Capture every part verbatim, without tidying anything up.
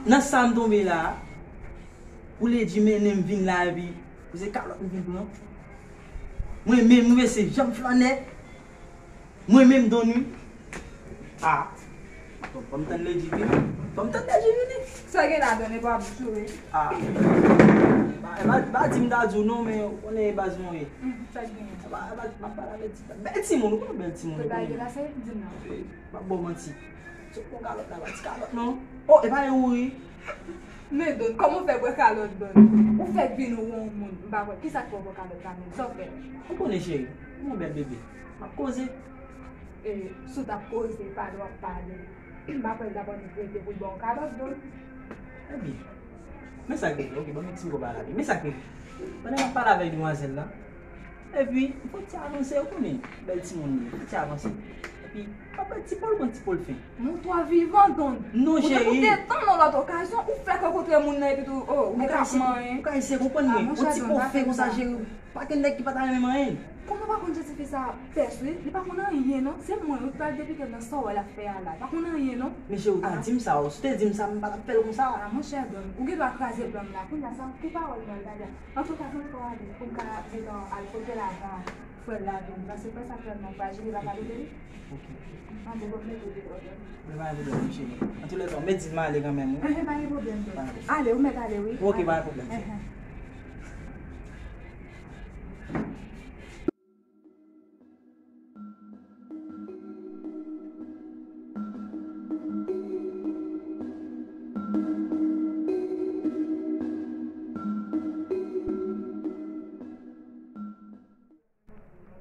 Nan sa m tonbe la, ou Ledji mennen m vin la epi ou se kalòt m vin pran. Mwen menm, mwen se janm flannè. Mwen menm Don wi. Ah. Bon, fò m tann Ledji vini. Fò m tann Ledji vini. Sa gen ladan e pa ap joure. Ah. Ba, ba, ba di m ta di w non, men ou konnen e baz mwen ye. Hmm, sa gen. Ba, ba, m ap pale avèk ti bèl timoun, ou konnen bèl timoun. Tout bagay gen la, se di m nan. M ap ba w manti. Se pou kalòt la, pa ti kalòt non. Oh, e pa e ou wi. Men Don, kòman w fè bwè kalòt Don? Ou fèk vin ou wè yon moun, m pa kwè. Kisa k fè w bwè kalòt la menm? Sa w fè? Ou konnen cheri, m yon bèl bebe. M ap koze. E, si w t ap koze, pa dwe ap pale. M pa kwè l t ap annik rete pou l ba w kalòt Don. Ebyen, men sa k rive, oke, ban m yon ti mo pale avè l. Men sa k rive. Pandan m ap pale avèk demwazèl la, epi, m fè ti avanse, ou konnen, bèl timoun li ye, fè ti avanse. Epi, m ap wè ti pòl bon, ti pòl fen. Nou twa vivan, Don. Non, cheri. Ou te pou te tann yon lòt okazyon, ou fèk rankontre moun nan epi tou, oh, ou gen ap manyen. Ou ka eseye konprann mwen. Yon ti pòl fen konsa, cheri. Pa gen nèg ki pa ta renmen manyen l. Konnen w pa konn jan tifi sa pès wi. Li pa konn anyen non. Se mwen wi k pral depike l nan sa w wè l ap fè a la. Li pa konn anyen non. Men cheri, ou ta di m sa, ou si w te di m sa, m pa t ap fè l konsa. Ah, monchè Don, ou gen dwa kraze plan m la. Kounye a sa, ki pawòl mwen ta di a? Antouka, fò m fè w ale pou m ka gentan al kote l avan frè l la vini. Paske frè sa frè m nan frajil, li pa ka dote li. Ok. An bon, bon, mete w deyò, Don. Men pa gen pwoblèm, cheri. Antoulèka, ou mèt di m ale kanmenm wi. Enhen, pa gen pwoblèm, Don. Pa gen pwoblèm. Ale, ou mèt ale wi. Ok, pa gen pwoblèm, cheri. Enhen.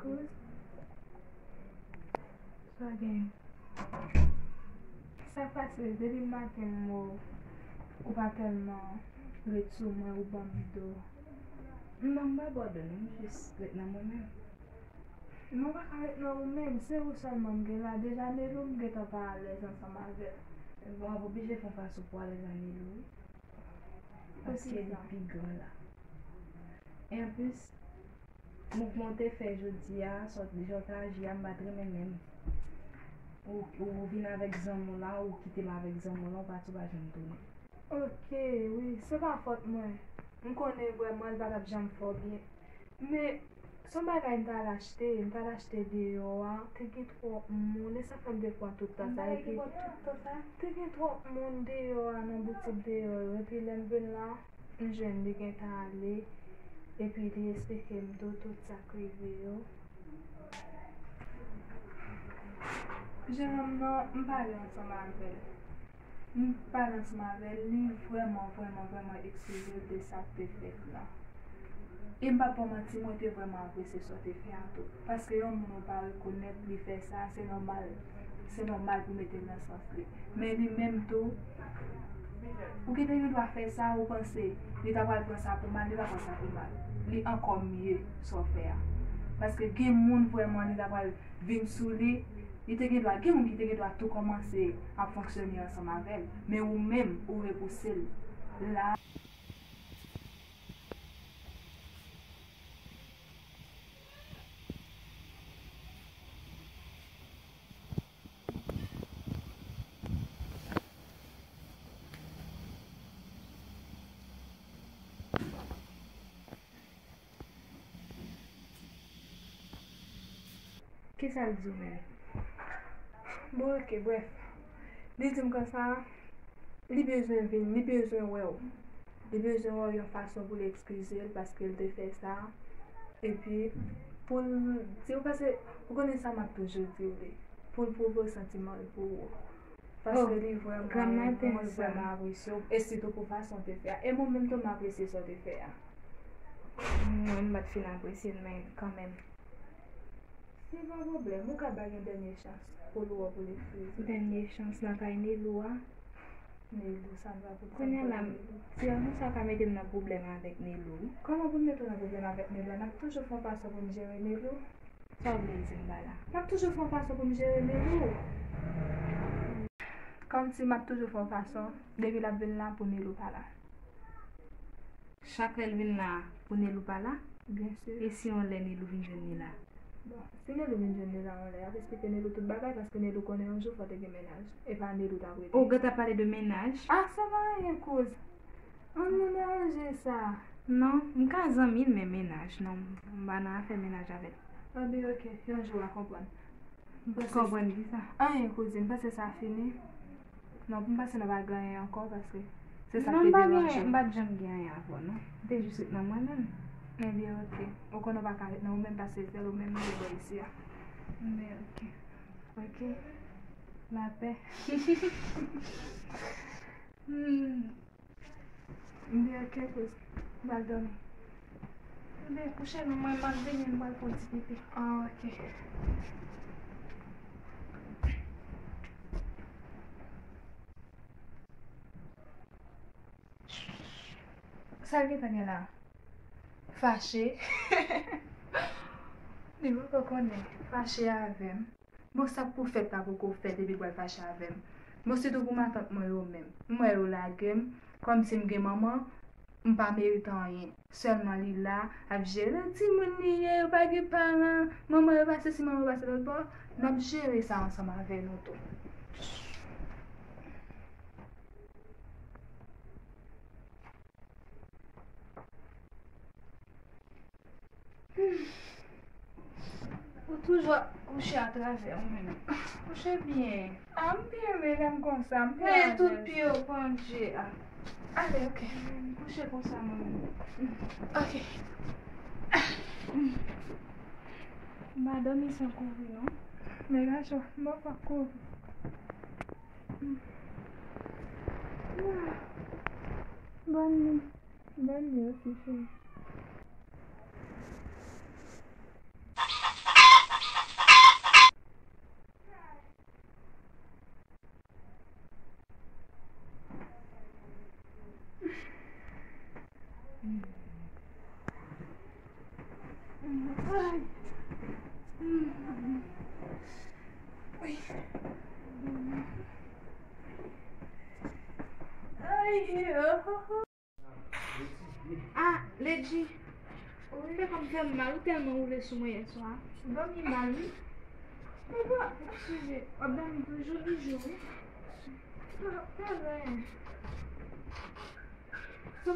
Kouz, sa gen? Sa k pase? Depi maten m wè w, ou pa tèlman ret sou mwen, ou ban m do. Non, m pa ba w do non, m jis ret nan mwen menm. Non, w pa ka ret nan ou menm, se ou sèlman m gen la. Deja Nelou, m gentan pa alèz ansanm avè l. Bon, w ap oblije fè yon fason pou w alèz ak Nelou wi. Paske li pi gran la. E anplis, mouvman w te fè jodi a, sòt jan w te aji a, m pa t renmen menm. Ou, ou vin avèk zanmi w la, ou kite m avèk zanmi w la, ou pati, ou pa janm tounen. Ok, wi, se pa fòt mwen. M konnen vrèman l pa t ap janm fè w byen. Men, se yon bagay m t al achte, m t al achte deyò a, te gen twòp moun, e sa fè m te pran tout tan sa, epi te gen twòp moun deyò a nan boutik deyò yo, epi lè m vin la, m jwenn li gentan ale, epi li esplike m tou, tout sa k rive yo. Jeranm nan, m pale ansanm avè l. M pale ansanm avè l, li vrèman, vrèman, vrèman eskize l de sa k te fèt la. E m p ap ba w manti, mwen te vrèman apresye sa w te fè a tou. Paske yon moun ou pa rekonèt, li fè sa, se nòmal. Se nòmal pou mete l nan sans li. Men li menm tou, ou ki te gen dwa fè sa, ou panse li ta pral pran sa pou mal, li pa pran sa pou mal. Li ankò mye sa w fè a. Paske gen moun vrèman, li ta pral vin sou li, li te gen dwa, gen moun ki te gen dwa tou kòmanse ap fonksyone ansanm avè l, men ou menm, ou repouse l. La. Kisa l di w menm? Bon, oke, brèf. Li di m konsa, li bezwen vin, li bezwen wè w. Li bezwen wè w yon fason pou l eskize l paske l te fè sa. Epi, pou l di w, paske ou konnen sa m ap toujou di w li. Pou l pwouve w santiman l pou ou. Paske li vrèman renmen w, li vrèman apresye w. E sitou pou fason w te fè a. E mwen menm tou, m apresye sa w te fè a. Mwen, m pa t fin apresye l, men kanmenm. Se pa pwoblèm, ou ka ba l yon dènye chans pou l wè w pou l eskize. Dènye chans nan kay Nelou a? Nelou, sa m pa pou, sa m pou Nelou. Kounye a la, ti gason sa ka mete m nan pwoblèm avèk Nelou, wi. Kòman pou m mete w nan pwoblèm avèk Nelou? N ap toujou fè yon fason pou n jere Nelou. Sa w vle di m pa la? N ap toujou fè yon fason pou n jere Nelou. Kòmsi m ap toujou fè yon fason, depi l ap vin la pou Nelou pa la. Chak lè l vin la, pou Nelou pa la? Byen si. E si yon lè Nelou vin jwenn li la? Bon, si Nelou vin jwenn Nela anlè, y ap esplike Nelou tout bagay, paske Nelou konnen yon jou fò te gen mennaj. E pa Nelou t ap rete. Ou gentan pale de mennaj? Ah, sa pa anyen, kouz. Ann nou ranje sa. Non, m ka zanmi l, men mennaj, non, m pa nan afè mennaj avè l. Anben, ok, yon jou w a konprann. M panse Konprann ki sa? Anyen, kouzin, m panse sa fini. Non, m panse nou pa gen anyen ankò, paske se sa k Non, te m pa gen, deranje m. M pa t janm gen anyen avè w, non. M te jis ret nan mwen menm. Ebyen, ok. Ou konnen w pa ka ret nan ou menm, paske sèl ou menm m gen bò isi a. Men, ok. Ok. Lapè. Hmm. Ebyen, ok, kouz. M pral dòmi. Ebyen, kouche non, mwen, m ap vini, m pral fè yon ti pipi. Ah, ok. Sa l gentan gen la? Fache. Li poko konnen. Fache avè m. Bon, sa k pou fèt la poko fèt epi l pral fache avè m. Bon, sitou pou matant mwen yo menm. M wè yo lage m, kòmsi m gen manman, m pa merite anyen. Sèlman li la, ap jere timoun li ye, yo pa gen paran, manman yo pa sesi, manman yo pa se lòt bò. N ap jere sa ansanm avè nou tou. Ou toujou ap kouche atravè ou menm. Kouche byen. Ah, m byen, men lè m konsa, m byen. Men tout pye w pandje a. Ale, ok. Kouche konsa, mwen menm. Ok. M pa dòmi san kouvri, non. Men gason, m pa kouvri. Bòn nwi. Bòn nwi osi, cheri. Ah, Ledji. Ou fè kòm fè m mal, ou tèlman woule sou mwen yè swa. Ou dòmi mal, wi. Ou pa, eskize, w ap dòmi toujou, li jou, wi. Sa w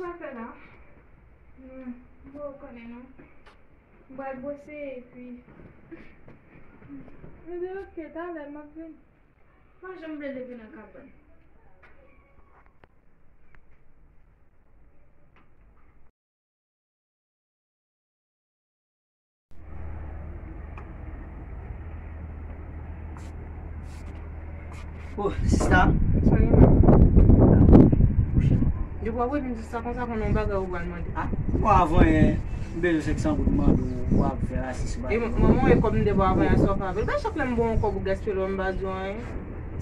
ap fè la? Hmm, bon, ou konnen non. M pral bwose epi. Ebyen, ok, talè m ap vin. Pa janm vle leve nan kabann. Oh, sista. Sa gen la? Depi w ap rele m sista konsa, konnen yon bagay ou pral mande. Ah, bon, avan yè, m bezwen senk san goud, m mande w, w ap fè rasis sou bagay. E manman w e kòb m te ba w avan yè, sa w fè avè l? Gade chak lè m ba w yon kòb ou gaspiye l, ou pa di w anyen.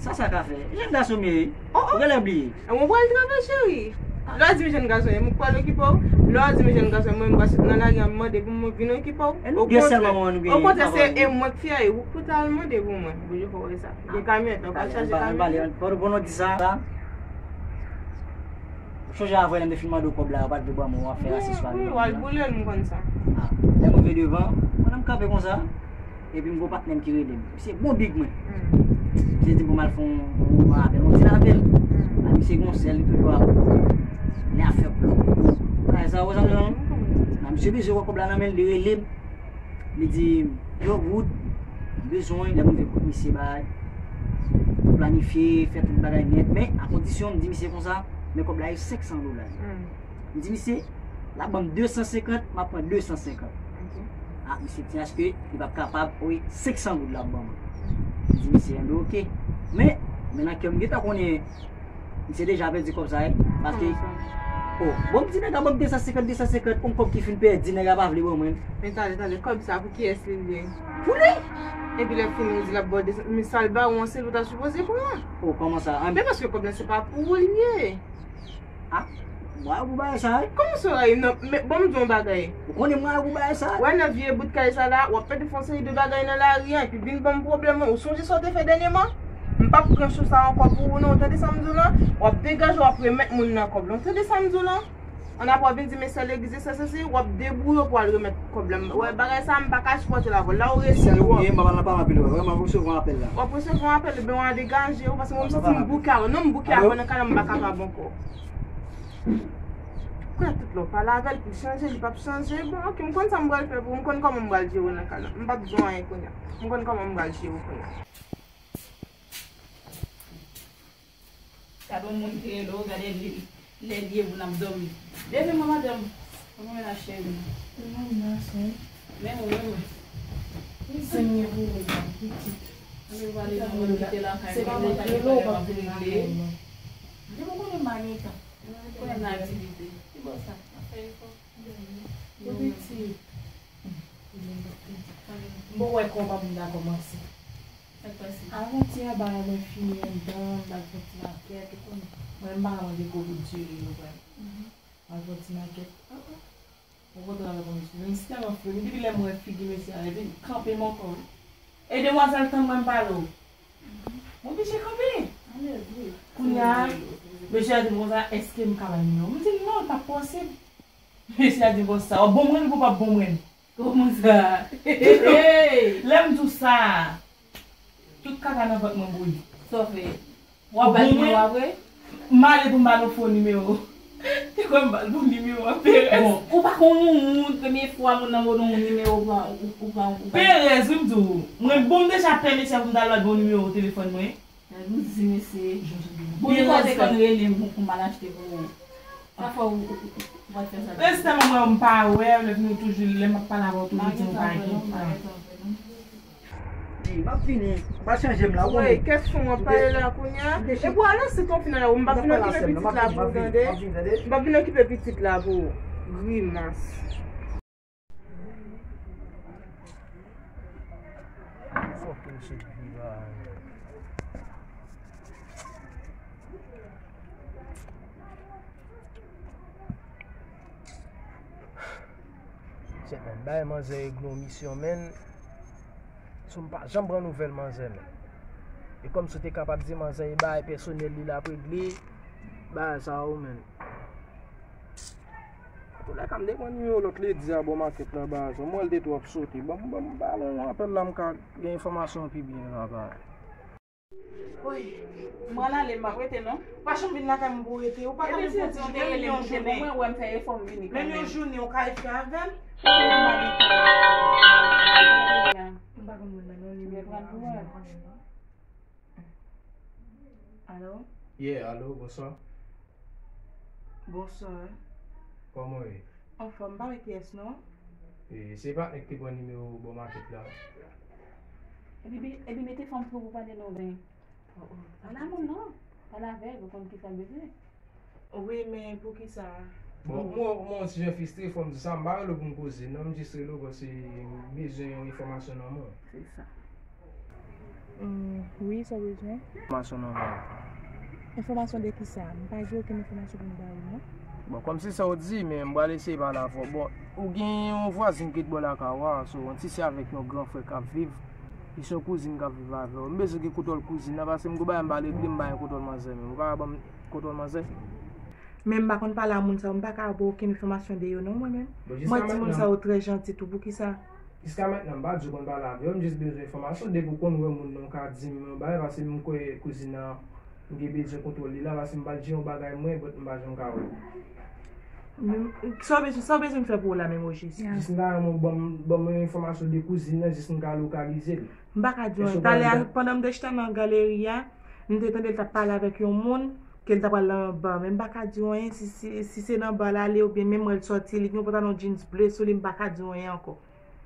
Sa, sa ka fè? Jèn gason m ye wi. Ou genlè bliye. E mwen pral travay, cheri. Lè w di m jèn gason, e mwen k pral okipe w. Lè w di m jèn gason, mwen m pral sot nan lari a, m mande pou mwen vin okipe w. E nou gen sèlman mwen nou genyen. Okontrè, se e mwen k fè a, e ou k pou t al mande pou mwen. Bouje fò wè sa. Gen kamyonèt la, ou pral chaje kamyonèt. Pandan w di sa, ou sonje avè lè m te fin mande w kòb la, ou pa t vle ban mwen, w ap fè rasis pa vle ban mwen. Wi, w al boule l, m konn sa. Ah, lè m rive devan, mwen menm kanpe konsa. Epi m gon patnè m ki rele m. Misye bon big mwen. Misye di m pou m al fè yon moman avè l, yon ti lapèl. A misye gon sèl, li toujou ap lè afè blòk. Bagay sa, ou sa m di non? Nan misye bezwen wè kòb la nan men l, li rele m. Li di m, yo, Wood, m bezwen, lè m rive kot misye, bay, nou planifye, fè tout bagay nèt. Men, a kondisyon, m di misye konsa, men kòb la, e senk san dola. M di misye, l ap ban m de san senkant, m ap pran de san senkant. Ok. Ah, misye di aske li p ap kapab, wi, senk san goud l ap ban mwen. M di misye, enben, ok. Men, men nan kè m, m gentan konnen misye deja pèdi kòb sa, wi. Paske, oh, bon, m di nèg la ban m de san senkant, de san senkant, yon kòb ki fin pèdi, nèg la pa vle ban mwen. Men tande, tande, kòb sa pou kiyès li ye? Pou li! Epi lè fini, ou di l ap ba w de san, men sa l ba ou an, se li w ta sipoze pran. Oh, kòman sa? Men paske kòb la, se pa pou ou li ye. Ah, mwen pou bagay sa, wi. Kòman sa w rayi m nan? Men, ban m di w yon bagay. Ou konnen mwen pou bagay sa. Wè nan vye bout kay sa la, w ap pèdi fè yon seri de bagay nan lari a, epi vin ban m pwoblèm, ou sonje sa w te fè dènyèman? M p ap pran sou sa ankò pou ou non, ou tande sa m di w lan? W ap degaje w, w ap remèt moun nan kòb la, ou tande sa m di w lan? An apre w vin di men sè legliz e sè sesi, w ap debouye w pou w al remèt kòb la. Wè, bagay sa a, m pa ka sipòte l avè w. La ou rete. Sè ou ye, m pa pale anpil, wè. Wè, m ap resevwa apèl la. W ap resevwa apèl, ebyen w a degaje w, paske mwen m santi m bouke avè w. Non, m bouke avè w nan kay la, m pa kapab ankò. Kwè tout lè w pale avè l, pou l chanje, li p ap chanje. Bon, oke, m konn sa m pral fè pou ou, m konn kòman m pral jere w nan kay la. M p ap di w anyen kounye a. M konn kòman m pral jere w kounye a. Gade yon moun ki rele w, gade li, lè l ye pou n ap dòmi. Leve mwen, madanm. Kòman mennaj cheri m? Mennaj, wi. Men mwen, men mwen. Li zen ye pou ou, pitit. Ann nou pale, nou kite lakay mwen, nou pale bagay m ap regle. Depi w konnen m pa gen tan. Konnen m nan aktivite. Ki bò sa? Ap fè efò. Ou pitit. M bon wè kòman m ta kòmanse. Sa k pase? Avantyè, bagay mwen fini anndan, m al fè ti makèt, ou konnen. Mwen, m pa ka manje gwo bout diri yo, vre. M al fè ti makèt. Mwen kontan avèk yon mesye. Men si tèlman fre, m depi lè m wè figi mesye a, epi l kanpe m ankò, wi. E demwazèl tann mwen m pale w. M oblije kanpe. Kounye a, mesye a di m konsa, èske m ka bay nimewo w? M di l non, li p ap posib. Mesye a di m konsa, w ap bon mwen l pou w p ap bon mwen l? Kòman sa? Hey! Lè m di w sa, tout kaka nan vant mwen bouyi. Sa w fè? W ap ba l nimewo a vre? M ale pou m ba l yon fo nimewo. Te kwè m ba l bon nimewo a, perèz. Bon, ou pa konn moun, moun, premye fwa moun nan ba w yon nimewo, ou pran, ou, ou pran, ou pran. Perèz, wi, m di w. Mwen, bon, m deja pè mesye a pou m ta al ba l bon nimewo telefòn mwen. Gad yon zi mesye. Bon, li konn rele m pou, pou m al achte pou ou. Sa fè ou, ou, ou, ou pa t fè sa. Reste mwen, mwen, m pa wè, lè nou toujou, lè m ap pale avè w, toujou di m pa gen tan. M ap vini, m pa chanje m la, ou konnen. Kèt fon w ap pale la kounye a. Epi w al ansanm ou fin la, m p ap vin okipe pitit la pou ou tande. M p ap vin okipe pitit la pou ou. Grimas. Fòk yo sot viva. Shit, man, bay manzè eglo misyon, man. Si m pa janm pran nouvèl manzè, man. E kòm si w te kapab di manzè e bagay pèsonèl li l ap regle, bagay sa yo, man. Antoulèka, m te pran nimewo lòt ledi a bò makèt la, baz. Mwen, l te twò ap sote. Ban m, ban m, ba mwen yon apèl la, m ka gen enfòmasyon pi byen la, baz. Woy, m pral ale, m p ap rete non. Pa janm vin lakay mwen pou w rete. Ou pa ka menm fè ti jounen, menm yon jounen. Mwen, wè m fè efò, m vini kanmenm. Menm yon jounen, ou ka fè avè m. M pa konn moun nan non, li pran pou wè. Alo? Yeah, alo, bonswa. Bonswa. Kòman w ye? Anfòm, m pa wè kiyès non. E, se patnè k te pran nimewo w bò makèt la. Epi, epi mete fanm twoup ou pale non, ben. Pale a moun non. Pale avè l, ou konn kisa l bezwen. Wi, men poukisa? Bon, mwen, mwen yon ti jan fristre, fò m di sa, m pa rele w pou m koze non, m jis rele w paske m bezwen yon enfòmasyon nan men w. Se sa. Wi, sa w bezwen? Enfòmasyon nan men w. Enfòmasyon de kisa? M pa gen okenn enfòmasyon pou m ba ou non. Bon, kòm se sa w di, men m pral eseye pale avè w. Bon, ou gen yon vwazin ki t bò lakay ou a, so, yon ti sè avèk yon gran frè k ap viv. Li se yon kouzin k ap viv avè w. M bezwen gen kontwòl kouzin nan, paske m gen bagay m pral regle, m pa gen kontwòl manzè menm. Ou ka ban m kontwòl manzè? Men m pa konn pale a moun sa yo, m pa ka ba w okenn enfòmasyon de yo non, mwen menm. Mwen, timoun sa yo trè janti tou, poukisa? Jiska mentnan, m pa di w konn pale avè yo, m jis bezwen enfòmasyon, depi w konn wè moun nan, w ka di m yon bagay, paske m kwè kouzin nan, m gen bezwen kontwòl li la, paske m pral jere yon bagay mwen, but m pa janm ka wè l. Sa w bezwen, sa w bezwen m fè pou ou la menm ojis? Jis m ta renmen w ban m, ban m yon enfòmasyon de kouzin nan, jis m ka lokalize l. M pa ka di w anyen. Talè a, pandan m te chita nan galeri a, m te tande l t ap pale avèk yon moun, ke l ta pral nan ba. Men m pa ka di w anyen si, si, si se nan ba l ale oubyen menm wè l sòti, li gen yon pantalon jeans ble sou li, m pa ka di w anyen ankò.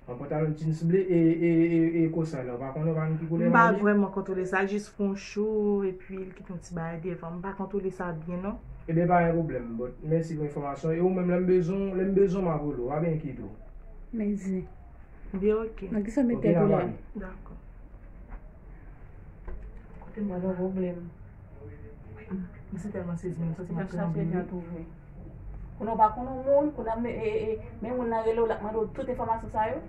Yon pantalon jeans ble e, e, e, e kosa la, ou pa konnen, ou pa konn ki koulè l ye? M pa vrèman kontwole sa, jis fè yon cho, epi l kite yon ti bagay devan. M pa kontwole sa byen non. Ebyen, pa gen pwoblèm, but mèsi pou enfòmasyon. E ou menm, lè m bezwen, lè m bezwen, m ap rele w, pa enkyete w. Mèsi. Byen, oke. Nan kisa w met tèt ou la? Dakò. Kote m pral nan pwoblèm. M si tèlman sezi, m santi m ap tranble. Kounye a w pa konn yon moun, kounye a, e, e, men moun nan rele w, l ap mande w tout enfòmasyon sa yo.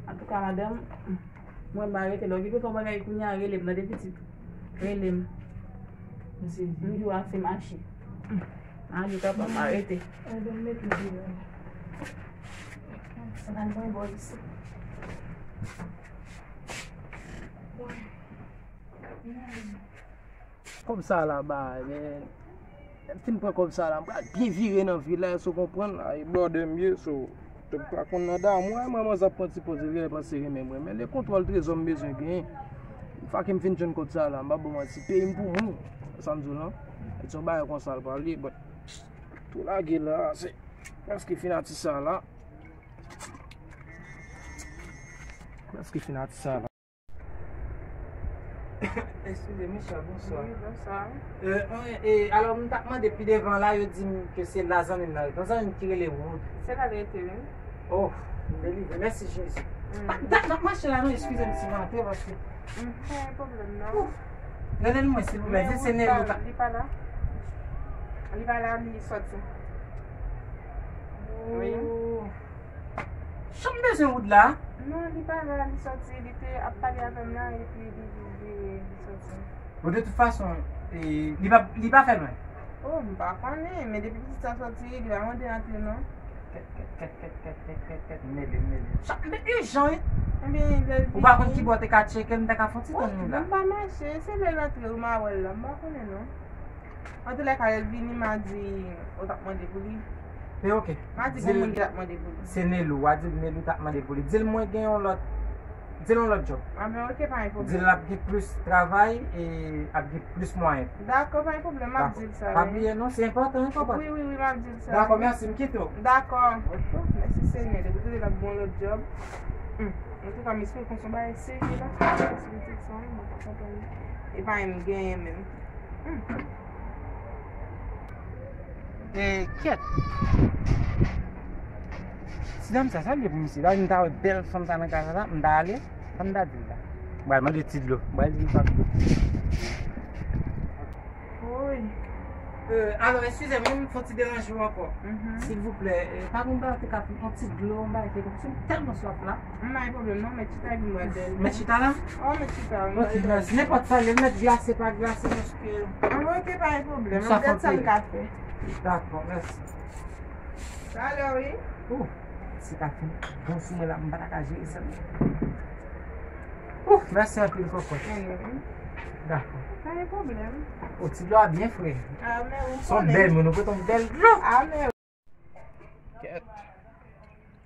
Antouka, madanm, mwen, m pa rete la. Okipe kò w bagay kounye a, rele m, tande pitit. Rele m. M di w ase mache. Ah, li kapab arete. Ay, bon, mete deyò. Sa pral mwen bò isi. Kòb sa la ba, men. Lè m fin pran kòb sa la, m pral byen vire nan vil la, èske w konprann? Ay, brother m ye, so, m pa konn nan damou, ay, mwen, mwen ap pran ti pòz, li lè panse renmen mwen. Men le kontwòl trezò m bezwen genyen. Fòk m fin jwenn kòb sa la, m pa ba w manti, peyi m pou mwen. Sa m di w lan. E ti yon bagay konsa l pral ye, but tou lage la, se prèske fin ati sa la. Prèske fin ati sa la. Eskize, Michel, bonswa. Wi, bonswa. E, e, alò, m t ap mande pi devan la, yo di m ke se la zanmi m nan rete. Yon zanmi m ki rele Wood. Se la l rete, wi. Oh, m delivre. Mèsi, Jezi. Mm. Pa, pa, n ap mache la, non, eskize m si m antre, paske. Mm, pa gen pwoblèm, non. Ouf. Rele l mwen, silvouplè. Di l se Nelou. Li pa la. Li pa la, li sòti. Wi. Oh. Jan m bezwen Wood la. Non, li pa la, li sòti, li te ap pale avè m la, epi li, li, li, li sòti. Bon, de tout fason, e, li pa, li pa fè lwen. Oh, m pa konnen, men depi pitit sa sòti, li pa mande antre, non. Kèt, kèt, kèt, kèt, kèt, kèt, kèt, kèt, m rele, m rele. Sa, men ijan, wi. Ebyen, lè l vini. Ou pa konn ki bò te ka tcheke, m ta ka fè yon ti tann li la. Bon, m pa mache, se lè l antre, ou ma wè l la, m pa konnen, non. Antoulèka, lè l vini, m a di, ou t ap mande pou li. Men oke. M a di, gon moun ki t ap mande pou li. Se Nelou, w a di l Nelou t ap mande pou li. Di l mwen gen yon lòt, di l yon lòt djòb. A, men oke, pa gen pwoblèm. Di l ap gen plis travay e ap gen plis mwayen. Dakò, pa gen pwoblèm, m ap di l sa, wi. Pa bliye non, se enpòtan, enpòtan. Wi, wi, wi, m ap di l sa, wi. Dakò, mèsi, m kite w. Dakò. Mèsi Senyè, depi w te di l ap gen yon lòt djòb. Hmm. Antouka, m espere konsa yon bagay serye la. Posibilite sa, wi, mwen pa konprann. E pa menm genyen menm. Hmm. E, kèt. Ti dam sa, sa l ye pou misye? La, m ta wè bèl fanm sa nan kay sa, m ta ale. Sa m ta di l la? M pral mande ti dlo. M pral di l pa dlo. Wi. E, alò, eskize m, m fè yon ti deranje w ankò. Mhm. Silvouplè, e, pa gen yon bagay te ka fè yon ti dlo, yon bagay kèlkonk, m tèlman swaf la. M pa gen pwoblèm non, mèt chita epi m pral bèl. Mèt chita la? Oh, mèt chita, wi. Ok, mèsi. Nenpòt sa, lè mèt glase, pa glase, paske. Ah, ok, pa gen pwoblèm. M ap gad sa m ka fè. Dakò, mèsi. Talè, wi. Ou, si ta fin bon sou mwen la, m pa ta ka jere sa. Ou, mèsi anpil, kòkòt. Mhm. Dakò. Pa gen pwoblèm. Ou, ti dlo a byen fre. Ah, men ou konnen. Se yon bèl moun, ou pote yon bèl dlo. Ah, men Kèt.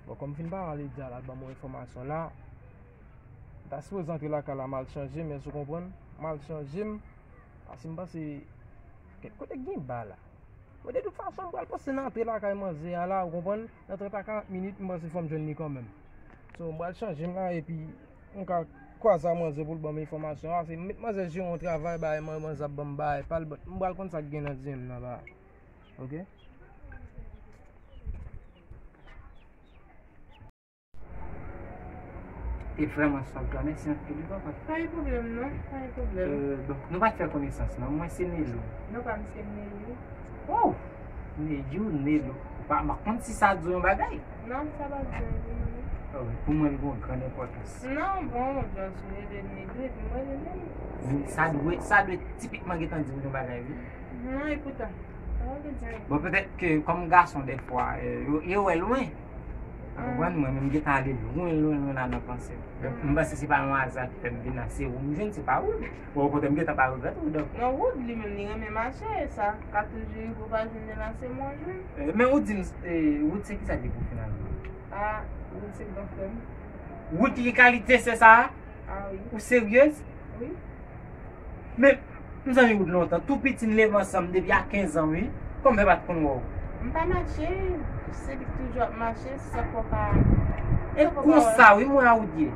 Bon, kòm m fin pale Lydia la, l ban m yon enfòmasyon la. M ta sipoze antre lakay la, m al chanje m, èske w konprann? M al chanje m, paske m panse, kèt, kote k gen ba la? Bon, de tout fason, m pral panse nan antre lakay manzè a la, ou konprann? Nan trant a karant minit, m panse fò m jwenn li kanmenm. So, m pral chanje m la, epi m ka kwaze a manzè pou l ban m enfòmasyon a. Se m met manzè jere yon travay, bay, man-, manzè ap ban m bagay pa l, but m pral konn sa k gen nan D M nan ba. Ok? Te vrèman swaf dlo a, mèsi anpil wi papa. Pa gen pwoblèm non, pa gen pwoblèm. Euh, donk, nou pa t fè konesans non, mwen se Nelou. Non, pa m se Nelou. Oh! Nelou, Nelou. Ou pa, m pa konn si sa di w yon bagay. Non, sa pa di anyen pou mwen. Oh, pou mwen, li gen yon grann enpòtans. Non, bon, Johnson rele Nelou, epi mwen rele Nelou. Sa dwe, sa dwe tipikman gentan di w yon bagay, wi. Non, epoutan, sa pa vle di anyen. Bon, petèt ke kòm gason, dèfwa, eh, yo, yo wè lwen. Ou konprann? Mwen menm, m gentan ale lwen, lwen, lwen la nan panse m. Donk, m panse se pa yon aza ki fè m vin la. Se ou m jwenn, se pa Wood. Bon, okontrè, m gentan pa regrèt ou, donk. Non, Wood, li menm, li renmen mache. Sa ka toujou rive ou pa jwenn li la, se mwen jwenn. Eh, men ou di m, eh, Wood, se kisa li pou finalman? Ah, Wood, se gran frè m. Wood, ki kalite se sa? Ah, wi. Ou seryez? Wi. Men, m zanmi Wood lontan. Tou piti, n leve ansanm depi a kenz an, wi. Kòman fè pa t konn wè w? M pa mache. Se li k toujou ap mache, se sa k fè w pa, e sa k fè w pa wè. Konsa, wi, mwen a Wood ye.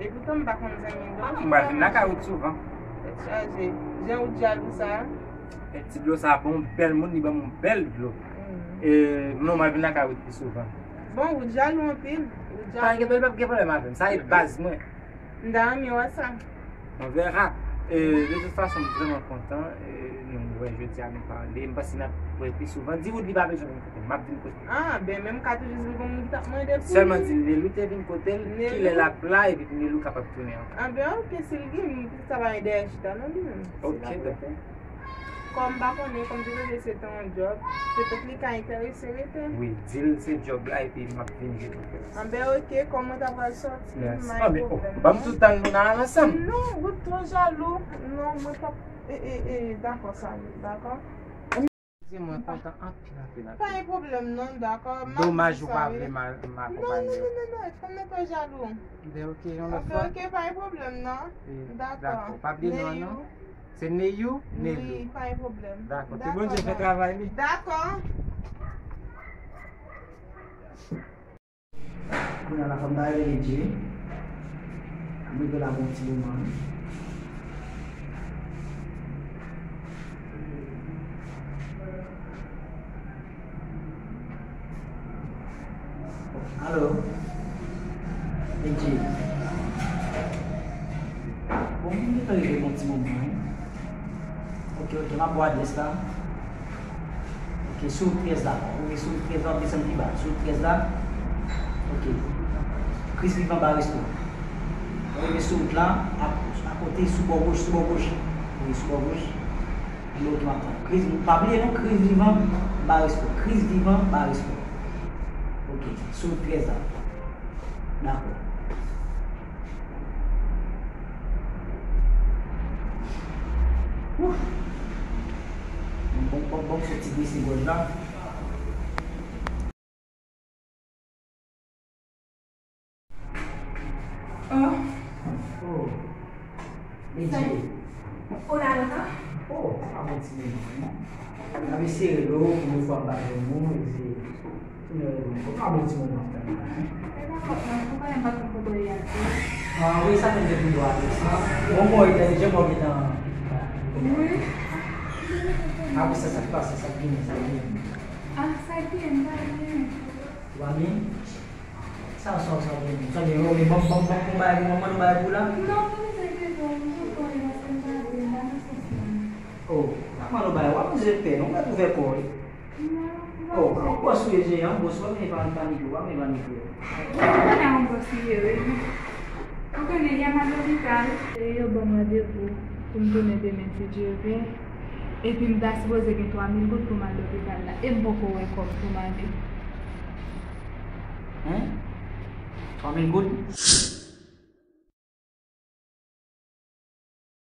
Epoutan, m pa konn zanmi l. Ah, m pral vin lakay Wood souvan. Tèt chaje. Jan Wood jalou sa. E ti dlo sa bon, bèl moun, li ban m yon bèl dlo. Mm. E, non, m al vin lakay Wood pi souvan. Bon, Wood jalou anpil. Wood jalou. Pa gen, li p ap gen pwoblèm avè m. Sa e baz mwen. M ta renmen wè sa. On verra. E, de tout fason, m vrèman kontan, e, nou wè jodi a, nou pale. M panse n ap wè pi souvan. Di Wood li pa bezwen vin kote m. M ap vin kote l. Ah, ben, men m ka toujou di l gon moun ki t ap mande pou li. Sèlman di l Nelou te vin kote l, kilè l ap la, epi Nelou kapab tounen ankò. Ah, ben, ok, si l gen moun, pitit sa pa gen dèyè chita, non, li menm. Ok, dakò. Kòm m pa konnen, kòm di w se te yon djòb, petèt li ka enterese rete. Wi, di l se djòb la, epi m ap vin jete l. Anben, oke, kòm mwen ta pral sòti, yes, m pa gen pwoblèm non. Ban m tout tan nou nan ansanm. Non, ou twò jalou. Non, mwen p ap, e, e, e, dakò, Samy, dakò? Di mwen kontan anpil, anpil, anpil. Pa gen pwoblèm non, dakò. Domaj ou pa vle m a-, m akonpanye w. Non, non, non, non, non, fanm nan twò jalou. Anben, oke, yon lòt fwa. Anben, oke, pa gen pwoblèm non. Dakò. Dakò. Pa bliye non, non. Se Neyou? Neyou. Wi, pa gen pwoblèm. Dakò. Ke Bondye fè travay li. Dakò. Kounye a la, fò m ta rele Dye. M rive la pou yon ti moman, wi. Alo? Dye. Bon, m gentan rive pou yon ti moman, wi. Ok, ok, m ap ba w adrès la. Ok, sou wout trèz la. Ou rive sou wout trèz la, w ap desann pi ba. Sou wout trèz la. Ok. Chris Vivant ba resto. Ou rive sou wout la, a, akote, sou bò goch, sou bò goch. Wi, sou bò goch. Wi, ok, m ap tann. Chris, pa bliye non, Chris Vivant ba resto. Chris Vivant ba resto. Ok, sou wout trèz la. Dakò. Ouf. Bon, bon, bon, bon, fò ti grese gòj la. Oh. Oh. Medye. Hola, Lona. Oh, pa bon ti moman, non. N ap eseye lo, premye fwa m pa jwenn ou, eseye. Ou pa bon ti moun nan fè la, hein? E pa kòk mwen, ou konnen m pa konn kote w ye a tou. Ah, wi, sa menm depi w a tou sa. Bon, bon, e tèl jan mwen gentan. Wi. Ah, wi, sa, sa k pase, sa k genyen, sa k genyen. Ah, sa k genyen, sa k genyen. Ou pa byen? Sa, sa, sa k genyen. Sa genyen, wi, ban, ban, ban, ban, bay pou mwen, ban bay pou la. Non, pa bezwen enkyete w, m tou konnen paske m pa vle, m pa nan sans mwen. Oh, pa mande w bay, w ap bezwen pè, non, w ap ouvè kò w, wi. Oh, bòs ou ye jeyan, bòs ou pa vle pa, pa nèg yo, pa vle pa nèg yo. Ou konnen yon bòs li ye, wi. Ou konnen, y a mal lopital. E yo ban m randevou pou m tounen demen, si Dye vle. Epi m ta sipoze gen twa mil goud pou m al lopital la. E m poko wè kòb pou m ale. Hein? Twa mil goud?